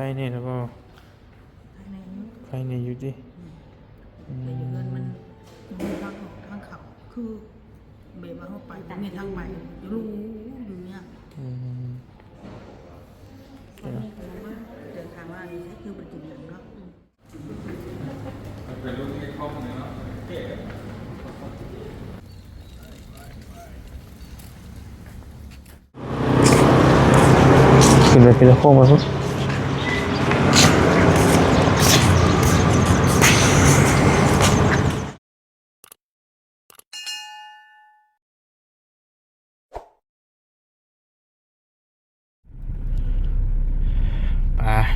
ຄແດ່ແລ້ວບໍ່? ໄຄແດ່ຢູ່ ໄຄແດ່ຢູ່ຕິ? ອືມ ອືມ ແຕ່ຢູ່ເຮືອນມັນ ມັນມີທາງອອກທາງເຂົ້າ ຄືແບບວ່າເຮົາໄປ ມັນມີທາງໄປ ຢູ່ລູ ຢູ່ເນີ້ຍ ອືມ ເດີນທາງມານີ້ຄືບໍ່ໄດ້ກິນຫຍັງເນາະ. ຂຶ້ນໄປທີລະໂຄ້ງກ່ອນ. ໄປ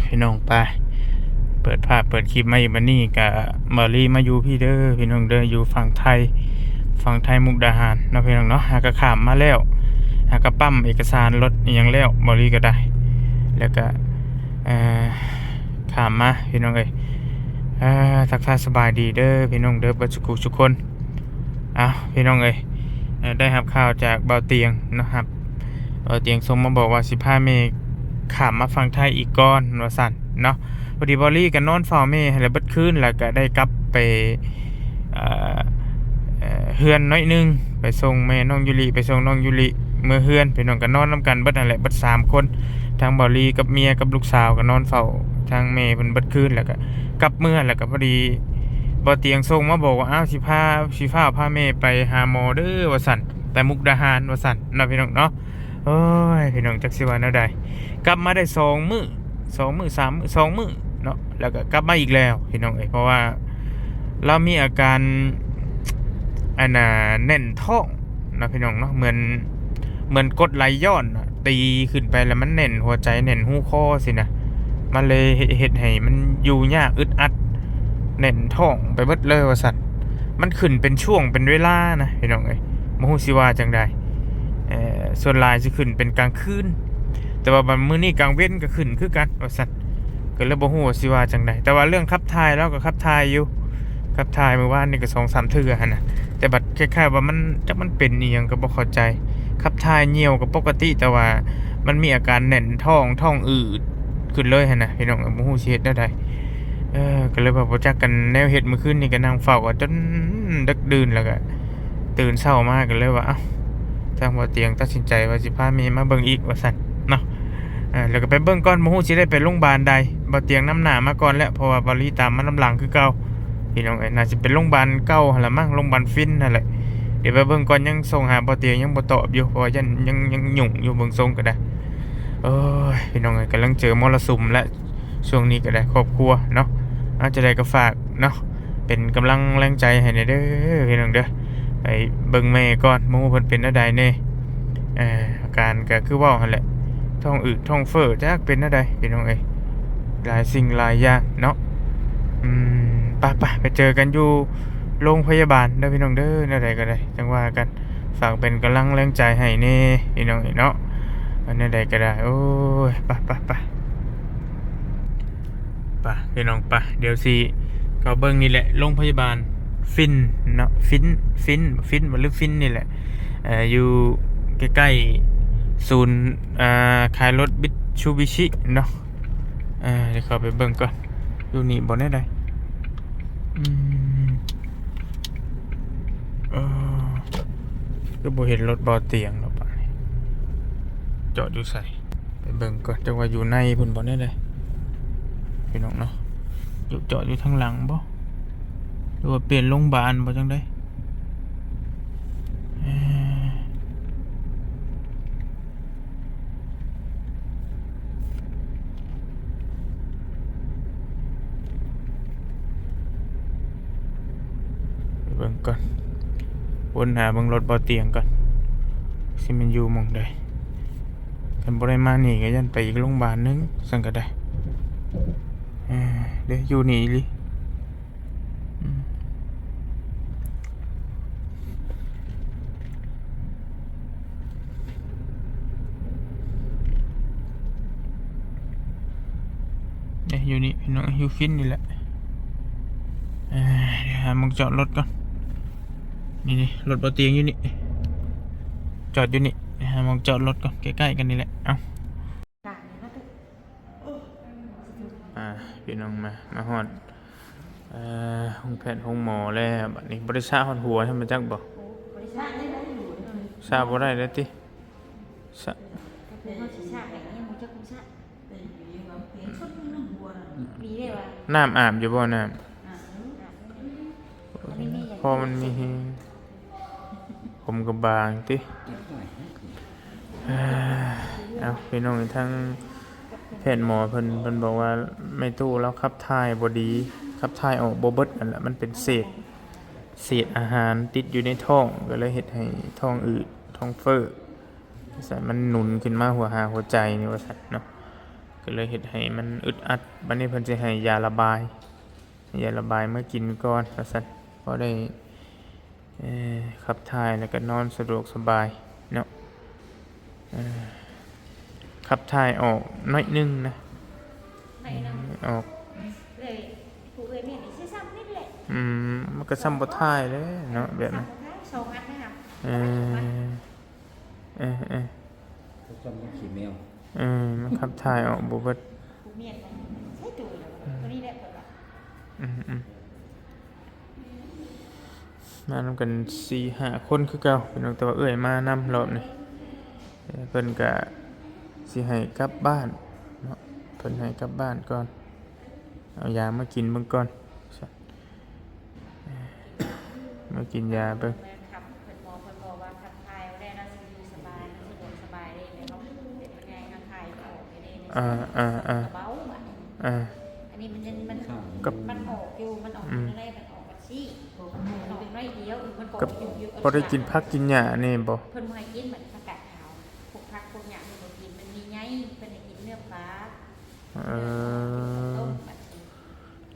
ພີ່ນ້ອງ ໄປ ເປີດພາບເປີດຄລິບມາອີກ. ບັດນີ້ກະບ່າວລີມາຢູ່ພີ້ເດີພີ່ນ້ອງເດີ ຢູ່ຝັ່ງໄທ ຝັ່ງໄທມຸກດາຫານເນາະພີ່ນ້ອງເນາະ. ຫາກະຂ້າມມາແລ້ວ ຫາກະປ້ຳເອກະສານລົດອີ່ຫຍັງແລ້ວ ບ່າວລີກະໄດ້ ແລ້ວກະ ເອີ ຂ້າມມາພີ່ນ້ອງເອີຍ. ເອີ ທັກທາຍສະບາຍດີເດີພີ່ນ້ອງເດີ ເບິດສຸຂູສຸຄົນ. ອ້າວ ພີ່ນ້ອງເອີຍ ເອີ ໄດ້ຮັບຂ່າວຈາກບ່າວຕຽງເນາະ ຮັບ ບ່າວຕຽງສົ່ງມາບອກວ່າຊິພາແມ່ຂ້າມມາຝັ່ງໄທອີກກ່ອນວ່າຊັ້ນເນາະ. ພໍດີບ່າວລີກະນອນເຝົ້າແມ່ຫັ້ນແຫຼະເບິດຄືນ ແລ້ວກະໄດ້ກັບໄປ ເອີ ເຮືອນໜ້ອຍໜຶ່ງ ໄປສົ່ງແມ່ນ້ອງຢູລິ ໄປສົ່ງນ້ອງຢູລິເມືອເຮືອນ. ພີ່ນ້ອງກະນອນນຳກັນເບິດຫັ້ນແຫຼະ ເບິດສາມຄົນ ທັງບ່າວລີກັບເມຍກັບລູກສາວກະນອນເຝົ້າທາງແມ່ເພິ່ນເບິດຄືນ ແລ້ວກະກັບເມືອ. ແລ້ວກະພໍດີບ່າວຕຽງສົ່ງມາບອກວ່າ ອ້າວ ຊິພາ ຊິຟ້າວພາແມ່ໄປຫາໝໍເດີວ່າຊັ້ນ ໄປມຸກດາຫານວ່າຊັ້ນເນາະ ພີ່ນ້ອງເນາະ. ໂອ້ຍ ພີ່ນ້ອງ ຈັກຊິວ່າແນວໃດ ກັບມາໄດ້ສອງມື້ ສອງມື້ ສາມມື້ ສອງມື້ເນາະ ແລ້ວກະກັບມາອີກແລ້ວພີ່ນ້ອງເອີຍ. ເພາະວ່າລາວມີອາການ ອັນນ່າ ແໜ້ນທ້ອງເນາະ ພີ່ນ້ອງເນາະ ເໝືອນ ເໝືອນກົດໄຫຼຍ້ອນນະ ຕີຂຶ້ນໄປແລ້ວມັນແໜ້ນຫົວໃຈ ແໜ້ນຮູຄໍຊີ້ນະ ມັນເລີຍເຮັດ ເຮັດໃຫ້ມັນຢູ່ຍາກ ອຶດອັດ ແໜ້ນທ້ອງໄປເບິດເລີຍວ່າຊັ້ນ. ມັນຂຶ້ນເປັນຊ່ວງເປັນເວລານະ ພີ່ນ້ອງເອີຍ ບໍ່ຮູ້ຊິວ່າຈັ່ງໃດ. ເອີ ສ່ວນຫຼາຍຊິຂຶ້ນເປັນກາງຄືນ ແຕ່ວ່າບັດມື້ນີ້ກາງເວັນກະຂຶ້ນຄືກັນວ່າຊັ້ນ ກະເລີຍບໍ່ຮູ້ວ່າຊິວ່າຈັ່ງໃດ. ແຕ່ວ່າເລື່ອງຂັບຖ່າຍລາວກະຂັບຖ່າຍຢູ່ ຂັບຖ່າຍມື້ວານນີ້ກະສອງສາມເທື່ອຫັ້ນນະ ແຕ່ບັດຄ້າຍໆວ່າມັນ ຈັກມັນເປັນອີ່ຫຍັງກະບໍ່ເຂົ້າໃຈ ຂັບຖ່າຍຍ່ຽວກະປົກກະຕິ ແຕ່ວ່າມັນມີອາການແໜ້ນທ້ອງ ທ້ອງອືດຂຶ້ນເລີຍຫັ້ນນະ ພີ່ນ້ອງ ບໍ່ຮູ້ຊິເຮັດແນວໃດ. ເອີ ກະເລີຍວ່າບໍ່ຈັກກັນແນວເຮັດ ມື້ຄືນນີ້ກະນັ່ງເຝົ້າກັນຈົນດຶກດື່ນ ແລ້ວກະຕື່ນເຊົ້າມາກະເລີຍວ່າ ເອົ້າ ທາງບ່າວຕຽງຕັດສິນໃຈວ່າຊິພາແມ່ມາເບິ່ງອີກວ່າຊັ້ນເນາະ. ເອີ ແລ້ວກະໄປເບິ່ງກ່ອນ ບໍ່ຮູ້ຊິໄດ້ໄປໂຮງບານໃດ ບ່າວຕຽງນຳໜ້າມາກ່ອນແລ້ວ ເພາະວ່າບ່າວລີຕາມມານຳຫຼັງຄືເກົ່າ ພີ່ນ້ອງເອີຍ. ໜ້າຊິເປັນໂຮງບານເກົ່າຫັ້ນລະມັ້ງ ໂຮງບານຟິນຫັ້ນແຫຼະ. ດຽວໄປເບິ່ງກ່ອນ ຍັງສົ່ງຫາບ່າວຕຽງຍັງບໍ່ຕອບຢູ່ ເພາະວ່າຢ້ານຍັງ ຍັງຫຍຸ້ງຢູ່ ເບິ່ງຊົງກະໄດ້. ໂອ້ຍ ພີ່ນ້ອງເອີຍ ກຳລັງເຈີມໍລະສຸມແລະ ຊ່ວງນີ້ກະໄດ້ ຄອບຄົວເນາະ. ເອົາ ຈັ່ງໃດກະຝາກເນາະ ເປັນກຳລັງແຮງໃຈໃຫ້ແດ່ເດີພີ່ນ້ອງເດີ. ໄປເບິ່ງແມ່ກ່ອນ ບໍ່ຮູ້ເພິ່ນເປັນແນວໃດແດ່ ເອີ ອາການກະຄືເວົ້າຫັ້ນແຫຼະ ທ້ອງອືດທ້ອງເຟີ້ ຈັກເປັນແນວໃດ ພີ່ນ້ອງເອີຍ ຫຼາຍສິ່ງຫຼາຍຢ່າງເນາະ. ອືມ ໄປໆ ໄປເຈີກັນຢູ່ໂຮງພະຍາບານເດີພີ່ນ້ອງເດີ. ແນວໃດກະໄດ້ ຈັ່ງວ່າກັນ ຝາກເປັນກຳລັງແຮງໃຈໃຫ້ແດ່ພີ່ນ້ອງເອີຍເນາະ. ແນວໃດກະໄດ້ ໂອ້ຍ ໄປໆໆ ໄປພີ່ນ້ອງ ໄປ. ດຽວຊິເຂົ້າເບິ່ງນີ້ແຫຼະ ໂຮງພະຍາບານຟິນເນາະ ຟິນ ຟິນ ຟິນ ຫຼື ຟິນນີ້ແຫຼະ ເອີ ຢູ່ໃກ້ໆສູນ ອ່າ ຂາຍລົດມິດຊູບິຊິເນາະ. ເອີ ດຽວເຂົ້າໄປເບິ່ງກ່ອນ ຢູ່ນີ້ບໍ່ແນວໃດ. ອືມ ເອີ ຄືບໍ່ເຫັນລົດບ່າວຕຽງເນາະ ປານນີ້ ຈອດຢູ່ໃສ? ໄປເບິ່ງກ່ອນ ຈັກວ່າຢູ່ໃນພຸ້ນບໍ່ແນວໃດ ພີ່ນ້ອງເນາະ. ຢູ່ ຈອດຢູ່ທາງຫຼັງບໍ່ ຫຼືວ່າປ່ຽນໂຮງບານບໍ່ ຈັ່ງໃດ? ເອີ ໄປເບິ່ງກ່ອນ ວົນຫາເບິ່ງລົດບ່າວຕຽງກ່ອນ ຊິແມ່ນຢູ່ໝ່ອງໃດ. ຄັນບໍ່ໄດ້ມານີ້ກະຢ້ານໄປອີກໂຮງບານໜຶ່ງ ຊັ້ນກະໄດ້. ເອີ ເດ ຢູ່ນີ້ອີ່ຫຼີ. ອືມ ເດ ຢູ່ນີ້ພີ່ນ້ອງ ຢູ່ຟິນນີ້ແຫຼະ. ເອີ ດຽວຫາໝ່ອງຈອດລົດກ່ອນ. ນີ້ໆ ລົດບ່າວຕຽງຢູ່ນີ້ ຈອດຢູ່ນີ້. ຫາໝ່ອງຈອດລົດກ່ອນ ໃກ້ໆກັນນີ້ແຫຼະ. ເອົ້າ ກາງນີ້ເນາະ ໂອ້ ຊິ ພີ່ນ້ອງມາ ມາຮອດ ເອີ ໂຮງແພດໂຮງໝໍແລ້ວ ບັດນີ້ບໍ່ໄດ້ສະຮອດຫົວຊັ້ນ ບໍ່ຈັກບໍ່? ໂອ້ ບໍ່ໄດ້ສະໄດ້ບໍ່? ສະບໍ່ໄດ້ແລ້ວຕິ? ສະ ກໍຄືເຮົາຊິສະໄດ້ຍັງບໍ່ຈັກຄົນສະ ມີເດ້ວ່າ ນ້ຳອາບຢູ່ບໍ່? ນ້ຳ ອາບຢູ່ ອາບຢູ່ ອັນນີ້ມີຫຍັງ ພໍມັນມີແຮງ ຜົມກໍບາງຕິ. ເອົ້າ ພີ່ນ້ອງ ທາງແພດໝໍເພິ່ນ ເພິ່ນບອກວ່າແມ່ຕູ້ລາວຂັບຖ່າຍບໍ່ດີ ຂັບຖ່າຍອອກບໍ່ເບິດ ນັ້ນແຫຼະ ມັນເປັນເສດ ເສດອາຫານຕິດຢູ່ໃນທ້ອງ ກໍເລີຍເຮັດໃຫ້ທ້ອງອືດ ທ້ອງເຟີ້ ວ່າຊັ້ນ ມັນໜຸນຂຶ້ນມາຫົວ ຫາຫົວໃຈນີ້ ວ່າຊັ້ນເນາະ ກໍເລີຍເຮັດໃຫ້ມັນອຶດອັດ. ບັດນີ້ເພິ່ນຊິໃຫ້ຢາລະບາຍ ຢາລະບາຍມາກິນກ່ອນ ວ່າຊັ້ນ ພໍໄດ້ ເອີ ຂັບຖ່າຍ ແລ້ວກໍນອນສະດວກສະບາຍເນາະ. ເອີ ຂັບຖ່າຍອອກໜ້ອຍໜຶ່ງນະ ໜ້ອຍໜຶ່ງ ອອກ ເອື້ອຍ ຜູ້ເອື້ອຍມຽນນີ້ຊິຊ້ຳນິດແຫຼະ. ອືມ ມັນກໍຊ້ຳບໍ່ຖ່າຍແຫຼະເນາະ ແບບນັ້ນ ຊ້ຳບໍ່ຖ່າຍ ສອງອັນນະ. ເອີ ເອີ ເອີ ກໍຊ້ຳຂີ້ແມວ. ເອີ ມັນຂັບຖ່າຍອອກບໍ່ເບິດ ຜູ້ມຽນນະ ໃຊ້ໂຕນີ້ແຫຼະ ໂຕນີ້ແຫຼະ ເພິ່ນວ່າ. ອືມໆ ມານຳກັນສີ່ຫ້າຄົນຄືເກົ່າ ພີ່ນ້ອງ ແຕ່ວ່າເອື້ອຍມານຳລອບນີ້ ເພິ່ນກະຊິໃຫ້ກັບບ້ານເນາະ ເພິ່ນໃຫ້ກັບບ້ານກ່ອນ ເອົາຢາມາກິນເບິ່ງກ່ອນ ມາກິນຢາເບິ່ງ. ເພິ່ນບອກ ເພິ່ນບອກວ່າ ຂັບຖ່າຍແລ້ວນະ ຊິຢູ່ສະບາຍ ມັນສະດວກສະບາຍເດ້ ແມ່ນບໍ່? ເປັນຍັງໄງ ເຮົາຖ່າຍອອກໄດ້ເດ້ ອ່າໆໆ ເບົາບາດນີ້ ອ່າ ອັນນີ້ມັນຍັງ ມັນ ກັບ ມັນອອກຢູ່ ມັນອອກ ອືມ ຢູ່ໃນ ມັນອອກ ກັບ ພໍໄດ້ກິນຜັກກິນຫຍ້າແດ່ບໍ່? ເພິ່ນບໍ່ໃຫ້ກິນບັດນີ້ ຜັກກາດຂາວ ພວກຜັກພວກຫຍ້າເພິ່ນບໍ່ກິນ ມັນມີໃຍ ເພິ່ນໃຫ້ກິນເນື້ອປາ. ເອີ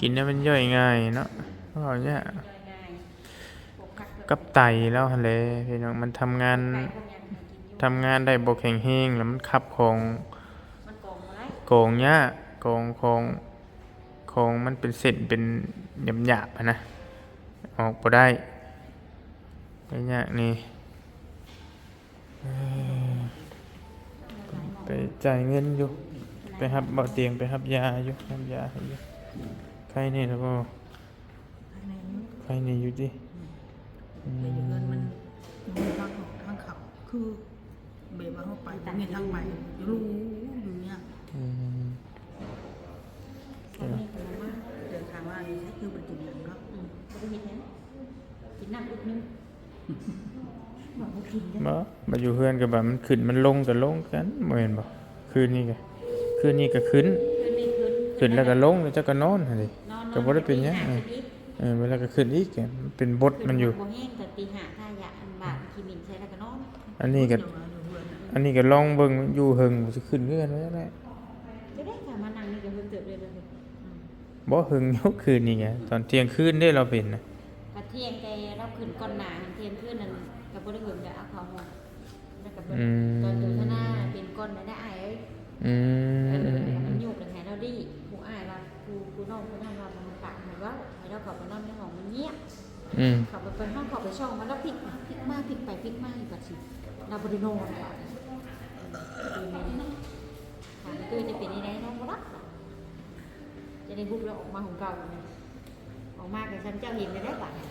ກິນແລ້ວມັນຍ່ອຍງ່າຍເນາະ ເວົ້າຍາກ ກັບໄຕລາວຫັ້ນແຫຼະ ພີ່ນ້ອງ ມັນທຳງານ ທຳງານໄດ້ບໍ່ແຂງແຮງ ແລ້ວມັນຂັບຂອງ ມັນກອງບໍ່ໄດ້ ກອງຍາກ ກອງຂອງ ຂອງມັນເປັນເສັ້ນເປັນຫຍາບໆຫັ້ນນະ ອອກບໍ່ໄດ້ ໄດ້ຍາກແດ່. ເອີ ໄປຈ່າຍເງິນຢູ່ ໄປຮັບເບົາຕຽງ ໄປຮັບຢາຢູ່ ຮັບຢາໃຫ້ຢູ່ ໄຄແດ່ແລ້ວບໍ່? ໄຄແດ່ຢູ່ ໄຄແດ່ຢູ່ຕິ? ອືມ ແຕ່ຢູ່ເຮືອນມັນ ມັນທາງອອກທາງເຂົ້າ ຄື ແບບວ່າເຮົາໄປບໍ່ມີທາງໄປ ຢູ່ ຢູ່ຍາກ. ອືມ ແຕ່ຖາມວ່າຢູ່ໃສຄືບໍ່ໄດ້ກິນຫຍັງເນາະ ອືມ ບໍ່ໄດ້ເຮັດຫຍັງ ກິນນ້ຳອຶກໜຶ່ງ ບໍ່ ບໍ່ກິນເດ້ ບໍ່ ມາຢູ່ເຮືອນກໍບາດມັນຂຶ້ນມັນລົງກໍລົງຄືກັນ ບໍ່ແມ່ນບໍ່? ຄືນນີ້ກໍ ຄືນນີ້ກໍຂຶ້ນ ຄືນນີ້ຂຶ້ນ ຂຶ້ນແລ້ວກໍລົງ ແລ້ວເຈົ້າກໍນອນຫັ້ນເດ ນອນ ກໍບໍ່ໄດ້ເປັນຫຍັງ ເອີ ເວລາກໍຂຶ້ນອີກ ມັນເປັນບົດມັນຢູ່ ບໍ່ແຮງ ແຕ່ຕີຫ້າ ຖ້າຢາກ ອັນບາດຂີ້ໝິ່ນໃສ່ແລ້ວກໍນອນ. ອັນນີ້ກໍ ອັນນີ້ກໍລອງເບິ່ງ ຢູ່ເຫິງ ຊິຂຶ້ນເຮືອນໄວ້ແຫຼະ ຈະໄດ້ ຖ້າມານັ່ງນີ້ກໍເຫິງເຕີບເລີຍ ອືມ ບໍ່ເຫິງຢູ່ ຄືນນີ້ກະຕອນທ່ຽງຄືນເດ້ລາວເປັນນະ ກະທ່ຽງແຕ່ລາວຂຶ້ນກ່ອນໜ້າ ທ່ຽງຄືນນັ້ນກະບໍ່ໄດ້ເຫິງ ກະເອົາເຂົ້າຫ້ອງ ແລ້ວກະເບິ່ງ ອືມ ຕອນໂດຍທະນາເປັນກ່ອນໄດ້ອ້າຍເອີຍ ອືມ ເອີ ມັນໂຍກແລ້ວໃຫ້ລາວດີ ຜູ້ອ້າຍວ່າ ຜູ້ ຜູ້ນ້ອງຜູ້ນັ້ນວ່າ ມັນປາກໃຫ້ເວົ້າ ໃຫ້ລາວເຂົ້າໄປນອນໃນຫ້ອງມັນງຽບ ອືມ ເຂົ້າໄປ ເພິ່ນເຂົ້າໄປຊ່ອງ ມັນລະພິກມາພິກມາ ພິກໄປພິກມາຢູ່ ບັດຊິລາວບໍ່ໄດ້ນອນບາດນີ້ ເອີ ຖາມເກີດຈະເປັນຈັ່ງໃດ ນອນບໍ່ຫຼັບ ຈະໄດ້ຮຸກແລ້ວອອກມາຂອງເກົ່າ ອອກມາກໍຊ່ຳເຈົ້າເຫັນແລ້ວບາດນີ້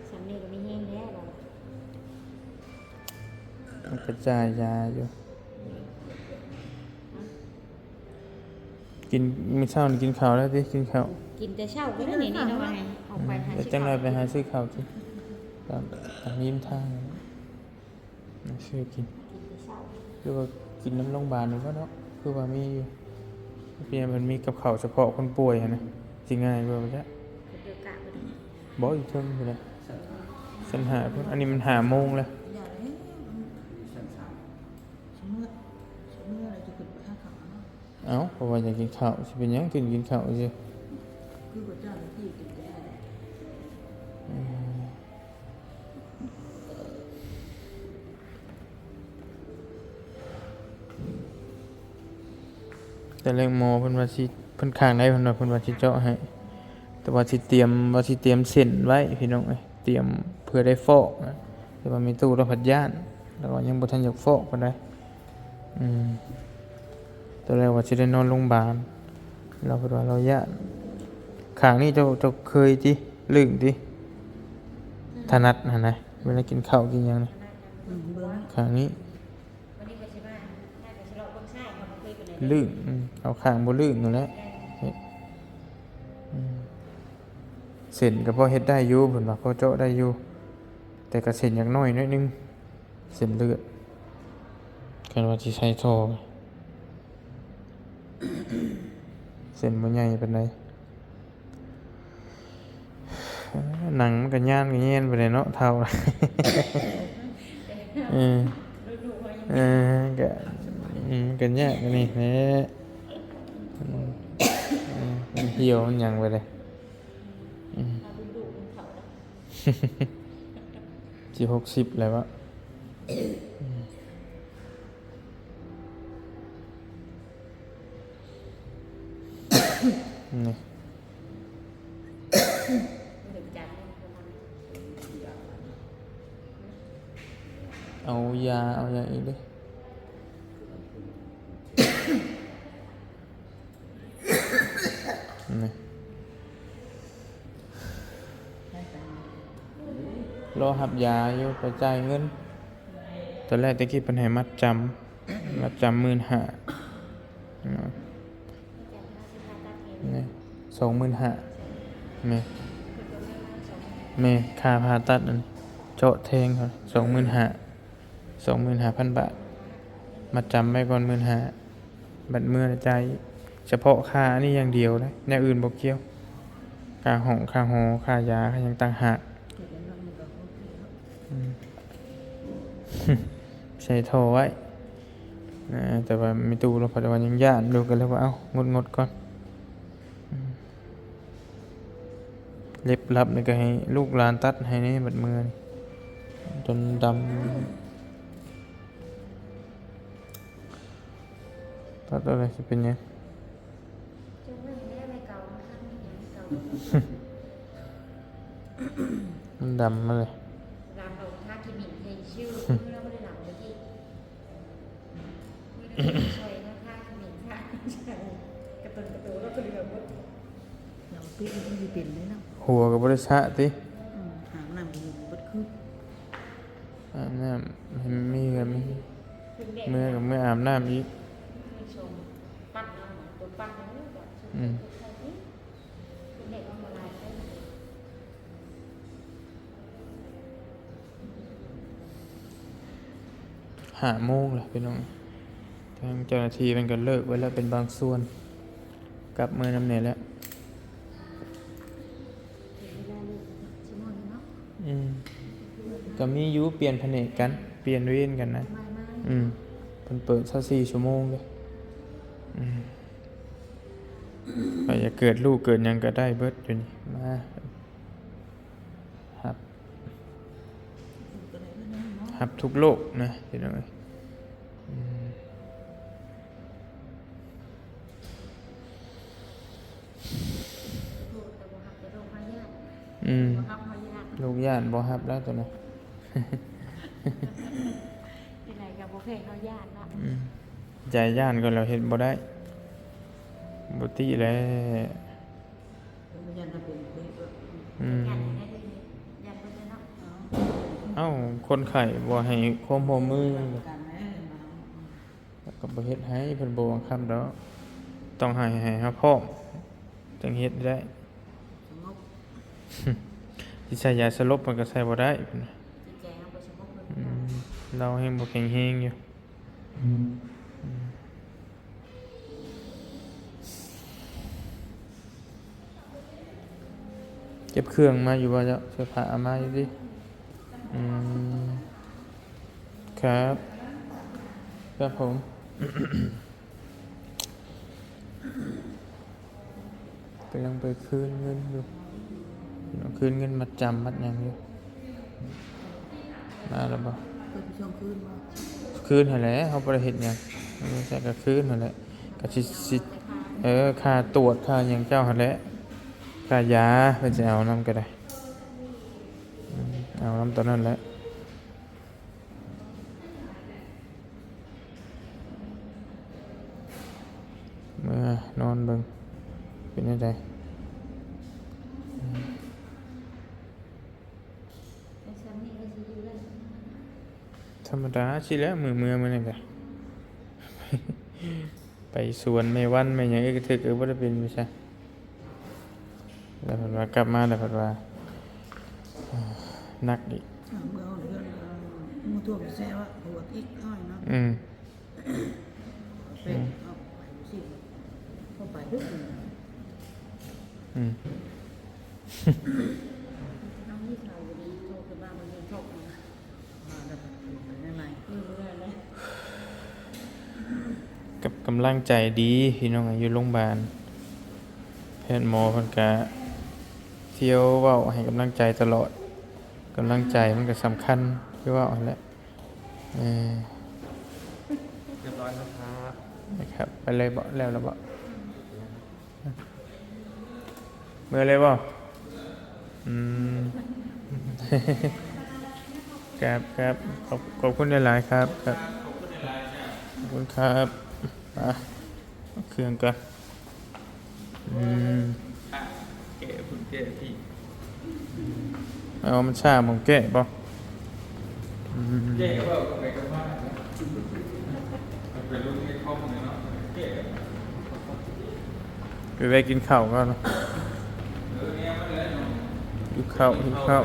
ຊ່ຳນີ້ກໍມີແຮງແທ້ບໍ່ ມັນກະຈ່າຍຢາຢູ່. ກິນ ມື້ເຊົ້ານີ້ກິນເຂົ້າແລ້ວຕິ? ກິນເຂົ້າ ກິນແຕ່ເຊົ້າກໍໄດ້ນີ້ ນີ້ລາວວ່າໃຫ້ອອກໄປຫາ ອືມ ຊື້ເຂົ້າ ຈັກໜ້ອຍໄປຫາຊື້ເຂົ້າກິນ ຕາມ ຕາມລິມທາງ ຊື້ກິນ ກິນແຕ່ເຊົ້າ ຫຼືວ່າກິນນຳໂຮງບານນີ້ບໍ່ເນາະ? ຄືວ່າມີຢູ່ ເປັນຫຍັງ ມັນມີກັບເຂົ້າສະເພາະຄົນປ່ວຍຫັ້ນນະ ຊິງ່າຍກວ່າບໍ່ຈັກ ເດີກະບໍ່ໄດ້ ບໍ່ ຢູ່ເທິງພຸ້ນແຫຼະ ຊັ້ນຫ້າພຸ້ນ ອັນນີ້ມັນຫ້າໂມງແລ້ວ ຢ່າເດ້ ຊັ້ນສາມ ຊິເມືອ ຊິເມືອແລ້ວຈະຂຶ້ນໄປຫາເຂົາເນາະ ເອົ້າ ເພາະວ່າຢາກກິນເຂົ້າ ຊິເປັນຫຍັງ ຂຶ້ນກິນເຂົ້າຊື່ ຄືພະເຈົ້າທີ່ກິນໄດ້ ອືມ. ແຕ່ແລງໝໍເພິ່ນວ່າຊິ ເພິ່ນຂ້າງໃດ ເພິ່ນວ່າ ເພິ່ນວ່າຊິເຈາະໃຫ້ ແຕ່ວ່າຊິຕຽມ ວ່າຊິຕຽມເສັ້ນໄວ້ພີ່ນ້ອງເອີຍ ຕຽມເພື່ອໄດ້ຟອກນະ ແຕ່ວ່າແມ່ຕູ້ລາວພັດຢ້ານ ລາວວ່າຍັງບໍ່ທັນຢາກຟອກປານໃດ. ອືມ ຕອນແລກວ່າຊິໄດ້ນອນໂຮງບານ ລາວເພິ່ນວ່າລາວຢ້ານ. ຂ້າງນີ້ເຈົ້າ ເຈົ້າເຄີຍຕິ? ລື່ນຕິ? ອືມ ຖະໜັດຫັ້ນນະ ເວລາກິນເຂົ້າກິນຫຍັງນະ. ອືມ ເບິ່ງ ຂ້າງນີ້ ວັນນີ້ກໍຊິມາ ໜ້າກໍຊິເລາະເບິ່ງຊ້າຍ ເຮົາບໍ່ເຄີຍປານໃດເດ້ ລື່ນ. ອືມ ເອົາຂ້າງບໍ່ລື່ນນັ້ນແຫຼະ. ແມ່ນ ເຮັດ ອືມ ເສັ້ນກໍພໍເຮັດໄດ້ຢູ່ ເພິ່ນວ່າພໍເຈາະໄດ້ຢູ່ ແຕ່ກໍເສັ້ນຢາກໜ້ອຍໜ້ອຍໜຶ່ງ ເສັ້ນເລືອດ ຄັນວ່າຊິໃສ່ທໍ່ ເສັ້ນບໍ່ໃຫຍ່ປານໃດ. ໜັງມັນກໍຍານກໍແຍນໄປແລ້ວເນາະ ເຖົ້າ. ເອີ ເອີ ກໍ ອືມ ກໍຍາກອັນນີ້ແຫຼະ. ອືມ ເອີ ມັນຫ່ຽວມັນຫຍັງໄປເລີຍ. ອືມ ຊິຫົກສິບແລ້ວວະ. ອືມ ນີ້ ເອົາຢາ ເອົາຢາອີກເດ້. ນີ້ ລໍຮັບຢາຢູ່ ໄປຈ່າຍເງິນ. ຕອນແລກແຕ່ກີ້ເພິ່ນໃຫ້ມັດຈຳ ມັດຈຳໝື່ນຫ້າ ນີ້ ສອງໝື່ນຫ້າ. ແມ່ນ ແມ່ນ ຄ່າຜ່າຕັດອັນເຈາະແທງເຂົາ ສອງໝື່ນຫ້າ ສອງໝື່ນຫ້າພັນບາດ ມັດຈຳໄວ້ກ່ອນໝື່ນຫ້າ ບັດເມືອຈ່າຍສະເພາະຄ່າອັນນີ້ຢ່າງດຽວເດ້ ແນວອື່ນບໍ່ກ່ຽວ ຄ່າຫ້ອງ ຄ່າຫໍ ຄ່າຢາ ຄ່າຫຍັງຕ່າງຫາກ. ອືມ ໃສ່ທໍ່ໄວ້ ແຕ່ວ່າແມ່ຕູ້ລາວພັດວ່າຍັງຢ້ານຢູ່ ກໍເລີຍວ່າ ເອົ້າ ງົດໆກ່ອນ. ອືມ ເລັບລັບນີ້ກໍໃຫ້ລູກຫຼານຕັດໃຫ້ແດ່ ບັດເມືອນີ້ ຈົນດຳ ຕັດເອົາເລີຍ ຊິເປັນຫຍັງ? ມັນດຳມາເລີຍ ດຳ ເອົາທາຂີ້ໝິ່ນໃສ່ຊື່ ລາວບໍ່ໄດ້ດຳເລີຍຕິ. ຊ່ອຍເຮົາທາຂະເໝນ ທາກະຕຸນກະໂຕ ແລ້ວກໍເຫຼືອໝົດ. ເຮົາປິດມັນຊິເປັນເດ້ເນາະ ຫົວກໍບໍ່ໄດ້ສະຕິ. ອືມ ອາບນ້ຳກໍເໝັນເບິດຄືນ ອາບນ້ຳໃຫ້ມັນມີເຫື່ອມີ ເມືອກໍເມືອອາບນ້ຳອີກ. ອືມ. ຫ້າໂມງແລ້ວພີ່ນ້ອງ ທາງເຈົ້າໜ້າທີ່ເພິ່ນກໍເລີກໄວ້ແລ້ວເປັນບາງສ່ວນ ກັບເມືອນຳແດ່ແລ້ວ. ອືມ ກໍມີຢູ່ ປ່ຽນພະແນກກັນ ປ່ຽນເວນກັນນະ. ອືມ ເພິ່ນເປີດຊາວສີ່ຊົ່ວໂມງເດ້. ອືມ ໃຜຢາກເກີດລູກເກີດຫຍັງກໍໄດ້ເບິດຢູ່ນີ້ ມາ ຮັບ ຮັບທຸກໂລກນະພີ່ນ້ອງເອີຍ. ອືມ ອືມ ລູກຢ້ານບໍ່ຮັບແລ້ວໂຕນັ້ນ ຈັ່ງໃດກໍບໍ່ແພ້ເຮົາຢ້ານເນາະ. ອືມ ໃຈຢ້ານກໍແລ້ວເຮັດບໍ່ໄດ້ ບໍ່ຕິແລ້ວ. ອືມ ຢ້ານເປັນເບາະ ຢ້ານເປັນເບາະ. ເອົ້າ ຄົນໄຂ້ບໍ່ໃຫ້ຄວາມຮ່ວມມື ແລ້ວກໍບໍ່ເຮັດໃຫ້ ເພິ່ນບໍ່ບັງຄັບດອກ ຕ້ອງໃຫ້ ໃຫ້ເຮົາພ້ອມຈຶ່ງເຮັດໄດ້. ຊິໃສ່ຢາສະຫຼົບມັນກໍໃສ່ບໍ່ໄດ້. ອືມ ລາວແຮງບໍ່ແຂງແຮງຢູ່. ອືມ ເກັບເຄື່ອງມາຢູ່ບໍ່ເຈົ້າ? ເສື້ອຜ້າເອົາມາຢູ່ຕິ? ອືມ ຄັບ ຄັບຜົມ. ກຳລັງໄປຄືນເງິນຢູ່ ຄືນເງິນມັດຈຳມັດຫຍັງຢູ່. ມາແລ້ວບໍ່? ຄືນຫັ້ນແຫຼະ ເຮົາບໍ່ໄດ້ເຮັດຫຍັງ ໃຊ້ກໍຄືນຫັ້ນແຫຼະ. ກໍຊິ ຊິ ເອີ ຄ່າຕວດຄ່າຫຍັງເຈົ້າຫັ້ນແຫຼະ ຄ່າຢາເພິ່ນຊິເອົານຳກໍໄດ້. ອືມ ເອົານຳຕອນນັ້ນແຫຼະ. ເບິ່ງເປັນແນວໃດ. ທຳມະດາຊິແຫຼະ ມື້ເມືອມື້ນີ້ກະ ໄປສວນແມ່ວັນແມ່ຫຍັງອີກກະຖືກ ເອີ ບໍ່ໄດ້ເປັນໄປຊະ. ແລ້ວເພິ່ນວ່າກັບມາແລ້ວເພິ່ນວ່າ ໜັກອີກ. ເມື່ອເຮືອນ ເອີ ໝູ່ທົ່ວແຊວະ ປວດອີກໜ້ອຍເນາະ. ອືມ ເປັນ ເອົາໄປຊິ ເຂົ້າໄປເດີ້. ອືມ ເຮົາມີຂ່າວຢູ່ດີ ໂທຂຶ້ນມາມື້ນີ້ ໂທຂຶ້ນມາ ກັບກຳລັງໃຈດີພີ່ນ້ອງ ຢູ່ໂຮງບານ ແພດໝໍເພິ່ນກະທ່ຽວເວົ້າໃຫ້ກຳລັງໃຈຕະຫຼອດ. ກຳລັງໃຈມັນກະສຳຄັນ ຄືເວົ້າຫັ້ນແຫຼະ. ເອີ ຮຽບຮ້ອຍແລ້ວຄັບ. ໄປເລີຍເບາະ? ແລ້ວລະເບາະ? ເມືອເລີຍບໍ່? ອືມ ຄັບ ຄັບ ຂອບ ຂອບຄຸນຫຼາຍໆ ຄັບ ຄັບ ຂອບຄຸນຄັບ. ໄປ ເອົາເຄື່ອງກ່ອນ. ອືມ ແກ້ ເພິ່ນແກ້ທີ່ ເອົາ ມັນຊ້າ ບໍ່ແກ້ບໍ່? ອືມ ແກ້ເວົ້າກັບໄປກັບມາ ໄປລົງໃນຄອມເນາະ ແກ້ ໄປແວ່ກິນເຂົ້າກ່ອນ. ເອີ ແນວມັນແຫຼະເນາະ ຫິວເຂົ້າ ຫິວເຂົ້າ.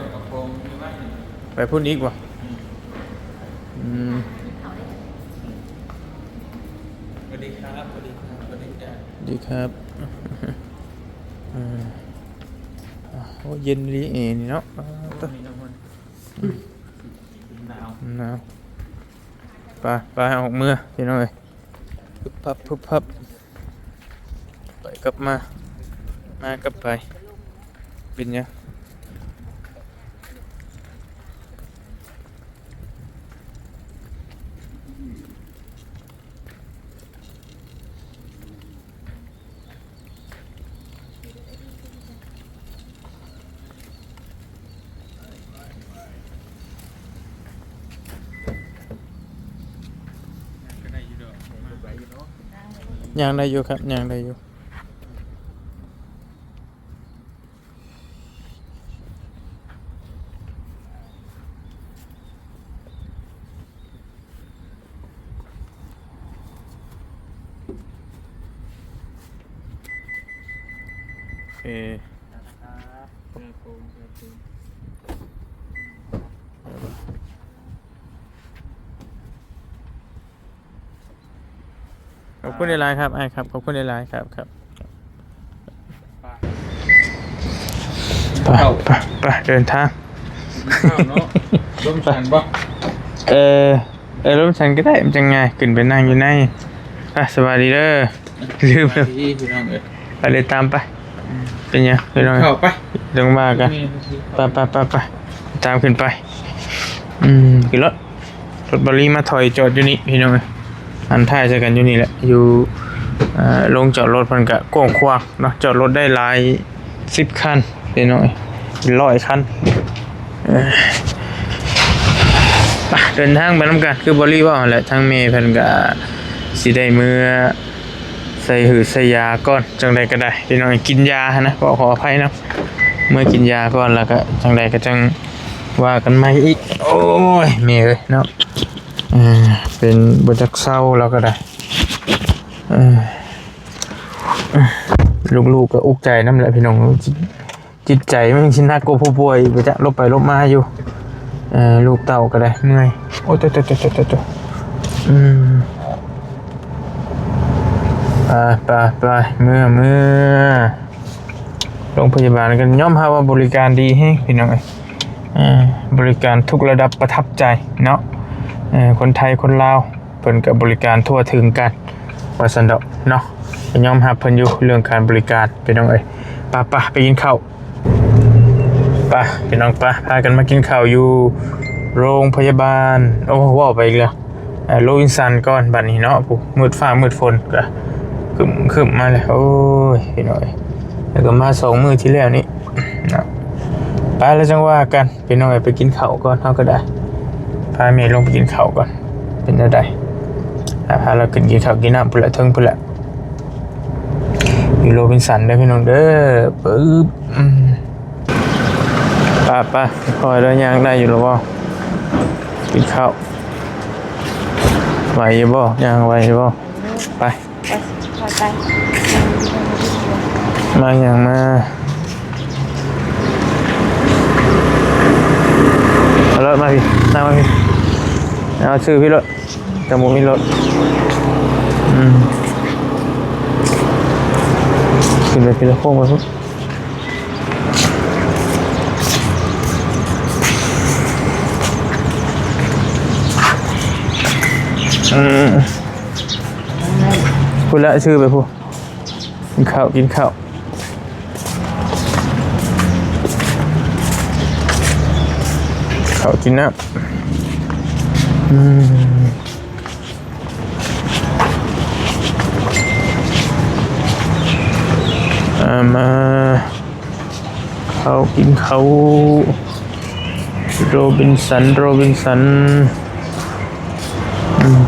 ໄປພຸ້ນອີກບໍ່? ອືມ ສະຫວັດດີຄັບ ສະຫວັດດີຄັບ ສະຫວັດດີຈ້າ ສະຫວັດດີຄັບ. ເອີ ໂອ້ ເຢັນດີ ເອນີ້ເນາະ ອາ ໂຕ ໜາວ ໜາວ. ໄປ ໄປ ອອກເມືອພີ່ນ້ອງເອີຍ ປຶບປັບ ປຶບປັບ ໄປກັບມາ ມາກັບໄປ ເປັນຫຍັງ? ຍ່າງໄດ້ຢູ່ດອກ ຍ່າງໄດ້ຢູ່ ຍ່າງໄດ້ຢູ່ຄັບ ຍ່າງໄດ້ຢູ່. ເອ ຂອບຄຸນຫຼາຍໆ ຄັບ ອ້າຍຄັບ ຂອບຄຸນຫຼາຍໆ ຄັບ ຄັບ. ໄປ ໄປ ໄປ ເດີນທາງ ກິນເຂົ້າເນາະ ລົມສັນບໍ່? ເອີ ເອີ ລົມສັນກະໄດ້ ມັນຈັ່ງງ່າຍ ຂຶ້ນໄປນັ່ງຢູ່ໃນ. ໄປ ສະບາຍດີເດີ ລືມ ສະບາຍດີພີ່ນ້ອງເອີຍ ໄປເລີຍ ຕາມໄປ. ອືມ ເປັນຫຍັງພີ່ນ້ອງ ເຂົ້າໄປ ຈັ່ງວ່າກັນ. ໄປ ໄປ ໄປ ໄປ ຕາມຂຶ້ນໄປ. ອືມ ຂຶ້ນລົດ ລົດບາລີມາຖອຍຈອດຢູ່ນີ້ພີ່ນ້ອງເອີຍ ຫັນທ້າຍໃສ່ກັນຢູ່ນີ້ແຫຼະ ຢູ່ ເອີ ໂລງຈອດລົດເພິ່ນກະກວ້າງຂວາງເນາະ ຈອດລົດໄດ້ຫຼາຍສິບຄັນພີ່ນ້ອງເອີຍ ເປັນຮ້ອຍຄັນ. ເອີ ໄປ ເດີນທາງໄປນຳກັນ ຄືບາລີເວົ້າຫັ້ນແຫຼະ ທາງແມ່ເພິ່ນກະຊິໄດ້ເມືອໃສ່ຫືໃສ່ຢາກ່ອນ ຈັ່ງໃດກະໄດ້ພີ່ນ້ອງ ກິນຢາຫັ້ນນະ ຂໍ ຂໍອະໄພເນາະ ເມືອກິນຢາກ່ອນ ແລ້ວກະຈັ່ງໃດກະຈັ່ງ ວ່າກັນໃໝ່ອີກ. ໂອ້ຍ ແມ່ເອີຍເນາະ ເປັນບໍ່ຈັກເຊົາແລ້ວກະໄດ້. ເອີ ລູກໆກະອຸກໃຈນຳແຫຼະພີ່ນ້ອງ ຈິດໃຈມັນຊິໜັກກວ່າຜູ້ປ່ວຍອີກ ໄປຈັກ ຫຼົບໄປຫຼົບມາຢູ່. ເອີ ລູກເຕົ້າກະໄດ້ເມື່ອຍ. ໂອ້ຍ ໂຕ ໂຕ ໂຕ ໂຕ ອືມ ໄປ ໄປ ໄປ ເມືອ ເມືອ. ໂຮງພະຍາບານກະຍອມຮັບວ່າບໍລິການດີແຮງພີ່ນ້ອງເອີຍ ເອີ ບໍລິການທຸກລະດັບປະທັບໃຈເນາະ ເອີ ຄົນໄທຄົນລາວ ເພິ່ນກະບໍລິການທົ່ວເຖິງກັນວ່າຊັ້ນດອກເນາະ ກະຍອມຮັບເພິ່ນຢູ່ເລື່ອງການບໍລິການພີ່ນ້ອງເອີຍ. ປະ ປະ ໄປກິນເຂົ້າ ປະ ພີ່ນ້ອງ ປະ ພາກັນມາກິນເຂົ້າຢູ່ໂຮງພະຍາບານ. ໂອ້ ເວົ້າໄປອີກແລ້ວ ໂຣບິນສັນກ່ອນບາດນີ້ເນາະ ຜູ້ ມືດຟ້າມືດຝົນກະຄຶ້ມໆມາແລ້ວ ໂອ້ຍ ພີ່ນ້ອງເອີຍ ແລ້ວກະມາສອງມື້ທີ່ແລ້ວນີ້ເນາະ. ໄປ ແລ້ວຈັ່ງວ່າກັນ ພີ່ນ້ອງເອີຍ ໄປກິນເຂົ້າກ່ອນ ເຮົາກະໄດ້ ພາແມ່ລົງໄປກິນເຂົ້າກ່ອນ ເປັນແນວໃດ ພາລາວຂຶ້ນກິນເຂົ້າກິນນ້ຳພຸ້ນແຫຼະ ເທິງພຸ້ນແຫຼະ. ຢູ່ໂຣບິນສັນເດີພີ່ນ້ອງເດີ. ປຶບ ອືມ ໄປໆ ຄ່ອຍເດີ ຍ່າງໄດ້ຢູ່ແລ້ວບໍ່? ກິນເຂົ້າ ໄຫວຢູ່ບໍ່? ຍ່າງໄຫວຢູ່ບໍ່? ໄປ ໄປ ໄປ ໄປ ມາຫຍັງມາ? ເອົາລົດມາພີ້ ນັ່ງມາພີ້ ເອົາຊື່ພີ້ລົດ ຈະບໍ່ມີລົດ ອືມ ຂຶ້ນໄປພີ້ລະໂຄ້ງໄປພຸ້ນ ອືມ ພຸ້ນລະ ຊື່ໄປພຸ້ນ. ກິນເຂົ້າ ກິນເຂົ້າ ເຂົ້າກິນນ້ຳ ອືມ ອາ ມາ ເຂົ້າ ກິນເຂົ້າ ໂຣບິນສັນ ໂຣບິນສັນ ອືມ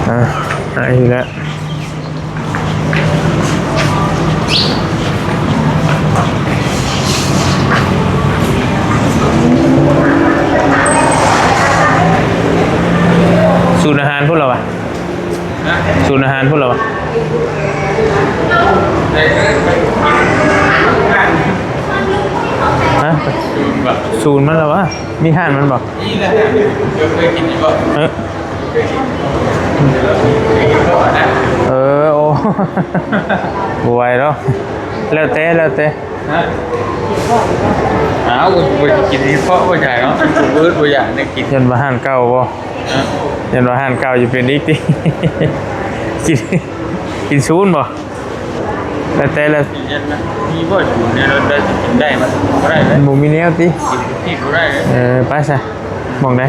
ອ່າ ໄດ້ແລ້ວ ສູນອາຫານພຸ້ນລະວະ? ສູນອາຫານພຸ້ນລະວະ? ຮະ? ສູນມັນລະວະ? ມີຮ້ານມັນບໍ່? ເອີ ເອີ ໂອ້ ບໍ່ໄຫວດອກ ແລ້ວແຕ່ ແລ້ວແຕ່. ຮະ? ອ້າວ ບໍ່ໄດ້ກິນເພາະບໍ່ຢາກເນາະ ບໍ່ອຶດບໍ່ຢາກໄດ້ກິນ. ຢ້ານວ່າຮ້ານເກົ່າບໍ່? ຮະ? ຢ້ານວ່າຮ້ານເກົ່າຈະເປັນອີກຕິ ກິນ ກິນສູນບໍ່? ແລ້ວແຕ່ລະ ມີບໍ່ຢູ່ໃນລົດໄດ້ ກິນໄດ້ ມັນບໍ່ໄດ້ເລີຍ ບໍ່ມີແນວຕິ ກິນທີ່ບໍ່ໄດ້ເລີຍ. ເອີ ໄປຊະ ໝ່ອງໃດ?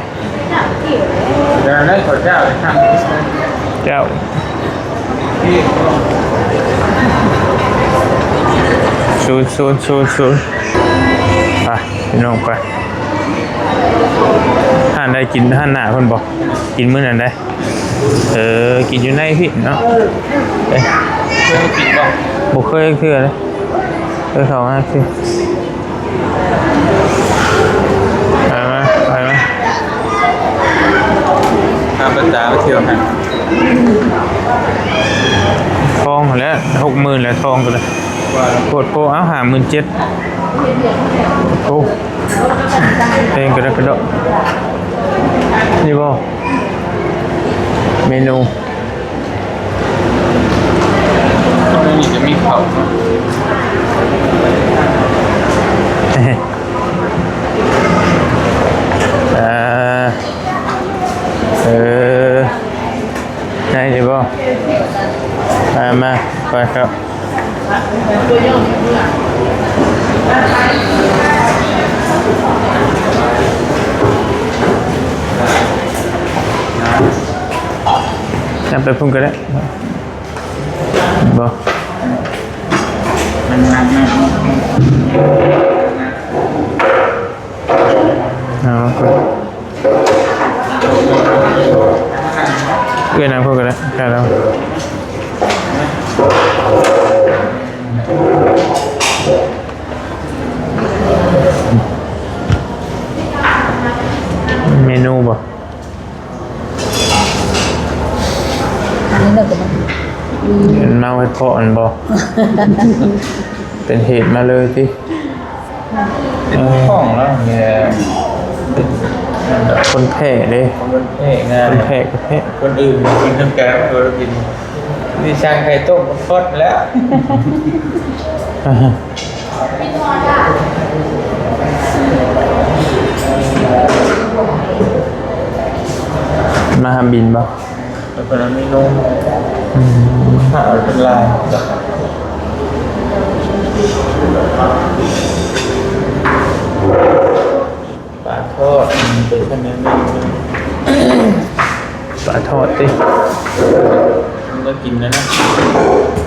ເຈົ້າ ສູນ ສູນ ສູນ ສູນ ໄປ ພີ່ນ້ອງໄປ ຮ້ານໃດກິນ ຮ້ານໜ້າເພິ່ນບໍ່? ກິນມື້ນັ້ນໃດ ເອີ ກິນຢູ່ໃນພີ້ເນາະ ເອີ ເຄີຍກິນບໍ່? ບໍ່ເຄີຍເທື່ອເລີຍ ເອີ ເຂົ້າມາຄື ໄປມາ ໄປມາ ພາປາຕາມາທ່ຽວຫັ້ນ ທອງຫັ້ນແຫຼະ ຫົກໝື່ນແຫຼະ ທອງກໍໄດ້ ໂພດໂພ ເອົາ ຫ້າໝື່ນເຈັດ ໂອ້ ແພງກະດອກກະເດາະ ນີ້ບໍ່ ເມນູ ໃນນີ້ຈະມີເຂົ້າ ເອີ ເອີ ໃນນີ້ບໍ່? ມາ ມາ ໄປເຂົ້າ ນຳໄປພຸ້ນກໍໄດ້. ບໍ່ ມັນ ມັນ ມັນ ມັນ ເອົາ ເອື້ອຍນາງເພິ່ນກໍໄດ້ ໄດ້ແລ້ວ ເມນູບໍ່? ອັນນີ້ເນາະ ກໍເມາໃຫ້ເພາະອັນບໍ່ ເປັນເຫດມາເລີຍຕິ ເປັນຂອງແລ້ວແມ່ ຄົນແພ້ເດ້ ຄົນແພ້ງ່າຍ ຄົນແພ້ກໍແພ້ ຄົນອື່ນກິນນຳກັນ ບໍ່ໄດ້ກິນ ນີ້ຊ່າງໄຂ່ຕົ້ມມັນຟອດແລ້ວ. ມາຫາບິນບໍ່? ແລ້ວເພິ່ນມີນົມ ອືມ ຫາເປັນລາຍ ປາທອດ ເປັນຂະແໜງໜຶ່ງ ປາທອດຕິ ມັນກໍກິນແລ້ວນະ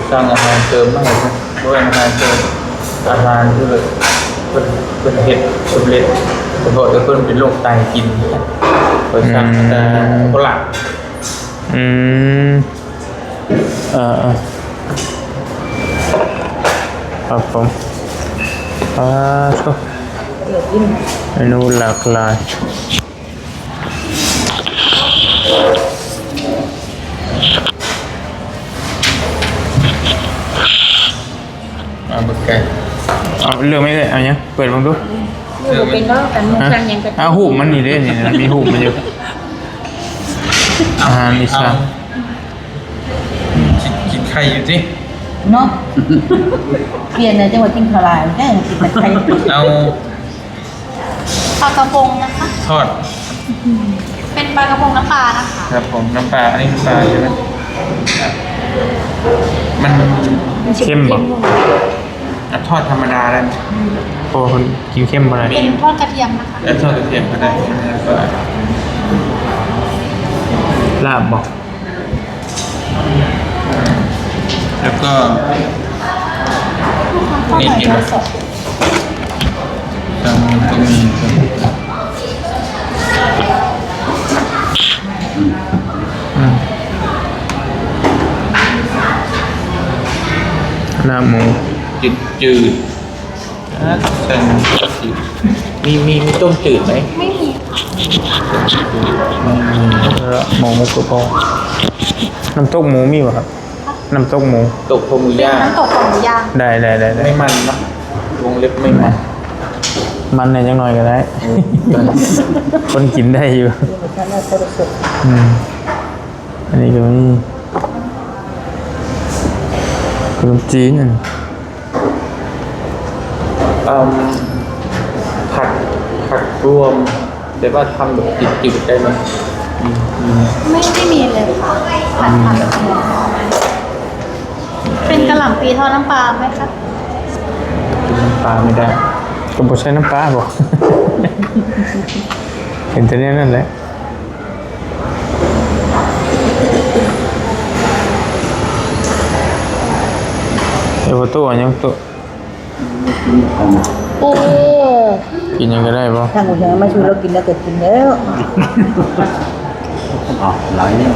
ສັ່ງອາຫານເສີມມາໃຫ້ເພິ່ນ ບໍ່ແມ່ນອາຫານເສີມ ອາຫານທີ່ແບບເພິ່ນ ເພິ່ນເຮັດສຳເລັດ ສະເພາະແຕ່ເພິ່ນເປັນໂລກໄຕກິນ ຂ້ອຍສັ່ງ ອືມ ແຕ່ໂຄລາດ ອືມ. ເອີໆ ຄັບຜົມ. ປາໂທ້ ເມນູຫຼາກຫຼາຍ. ມາເບິ່ງໃກ້ ເອົາເລື່ອງໄປເລີຍ. ເອົາຫຍັງ? ເປີດເບິ່ງດູ. ເລື່ອງບໍ່ເປັນດອກ ກັນໝູ່ ຮະ? ສັ່ງຫຍັງກໍ ເອົາ ຮູບມັນນີ້ເດ້ ນີ້ນະ ມີຮູບມັນຢູ່. ອາຫານອີສານ ກິນ ກິນໄຂ່ຢູ່ຕິ ເນາະ. ປ່ຽນແລ້ວ ຈັ່ງວ່າກິນຂ້າວຫຼາຍ ແທ້ກິນແຕ່ໄຂ່. ເອົາ ปลากระพงนะคะ ທອດ เป็นปลากระพงน้ำปลานะคะ ครับผม น้ำปลา อันนี้น้ำปลาใช่ไหม? มันเค็มบ่? อ่ะ ทอดธรรมดาได้ไหม? เพราะว่าคนกินเค็มบ่ได้ เป็นทอดกระเทียมนะคะ เออ ทอดกระเทียมก็ได้ ลาบบ่? แล้วก็ นี่กินไหม? สั่งก็มี อืม ลาบหมู จืดๆ อ่ะ ใส่น้ำตาลปี๊บ มี มี มีต้มจืดไหม? ไม่มี อืม แล้วหมูกระเพาะ น้ำตกหมูมีบ่ครับ? น้ำตกหมู ตกคอหมูย่าง น้ำตกคอหมูย่าง ได้ ได้ ได้ ได้ ไม่มันเนาะ วงเล็บไม่มัน มันแหน่จักหน่อยก็ได้ เออ คนกินได้อยู่ อืม อันนี้ก็มีขนมจีน เอิ่ม ผัด ผัดรวม แต่ว่าทำแบบจืดๆ ได้ไหม? อืม อืม ไม่ ไม่มีเลยค่ะ ผัด อืม ผัดแบบนี้ เป็นกะหล่ำปีทอดน้ำปลาไหมคะ? น้ำปลาไม่ได้ ก็บ่ใส่น้ำปลาบ่ เห็นแต่แนวนั้นแหละ เอ้ย บ่โตะ อันยังโตะ โอ้ กินหยังก็ได้บ่? ทางหัวเหียมาสู่เรากินแล้วก็กินแล้ว อ้าว หลายเนี่ย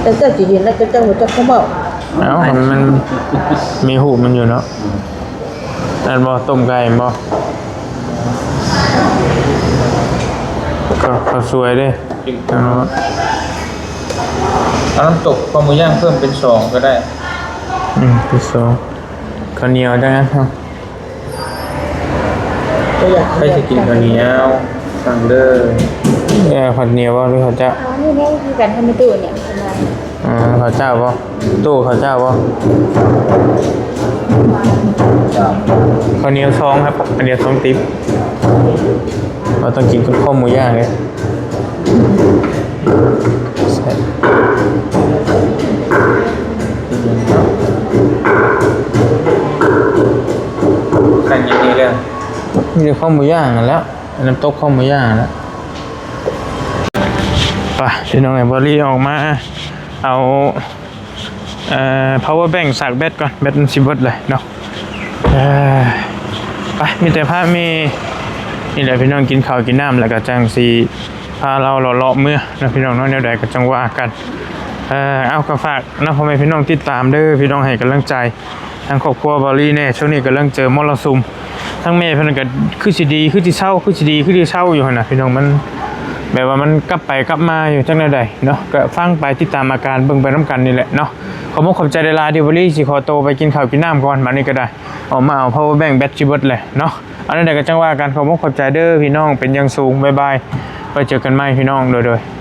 แต่เจ้าสิเห็นแล้วเจ้าบ่จักคำเว้า เอ้า มันมีฮูปมันอยู่เนาะ นั่นบ่ ต้มไก่บ่ ข้าว ข้าวสวยเด้ เอา เอาน้ำตกคอหมูย่างเพิ่มเป็นสองก็ได้ อืม เป็นสอง ข้าวเหนียวจังนั้นเนาะ ใครสิกินข้าวเหนียว สั่งเด้อ เออ ข้าวเหนียวบ่ หรือข้าวเจ้า อ๋อ นี่ นี่คือกัน ให้มาตู้เนี่ย อ่า ข้าวเจ้าบ่ ตู้ข้าวเจ้าบ่ ข้าวเหนียวสองครับ ข้าวเหนียวสองติ๊บ เราต้องกินกับข้าวหมูย่างเลย กันอย่างนี้เลย มีแต่ข้าวหมูย่างนั่นแหละ น้ำตกข้าวหมูย่างนั่นแหละ ไป พี่น้องเอ้ย บอลลี่ออกมาเอา เอ่อ พาวเวอร์แบงก์ สากแบตก่อน แบตมันสิเบิดเลยเนาะ เอ่อ ไป มีแต่พาแม่ นี่แหละพี่น้อง กินข้าวกินน้ำแล้วก็จั่งสิพาลาวเลาะๆเมือเนาะพี่น้องเนาะ แนวใดก็จั่งว่ากัน เอ่อ เอา ก็ฝากเนาะ พ่อแม่พี่น้องติดตามเด้อ พี่น้องให้กำลังใจ ทางครอบครัวบอลลี่แน่ ช่วงนี้กำลังเจอมรสุม ทางแม่เพิ่นก็คือสิดี คือสิเซา คือสิดี คือสิเซาอยู่หั่นน่ะพี่น้อง มันแบบว่ามันกลับไปกลับมาอยู่จักแนวใดเนาะ ก็ฟังไปติดตามอาการเบิ่งไปนำกันนี่แหละเนาะ ขอบคุณขอบใจหลายๆ ที่บอลลี่สิขอตัวไปกินข้าวกินน้ำก่อน บัดนี้ก็ได้ ออกมาเอาพาวเวอร์แบงก์ แบตสิเบิดเลยเนาะ อันนั้นใดก็จั่งว่ากัน ขอบคุณขอบใจเด้อพี่น้องเป็นอย่างสูง บ๊ายบาย ไว้เจอกันใหม่พี่น้อง โดยๆ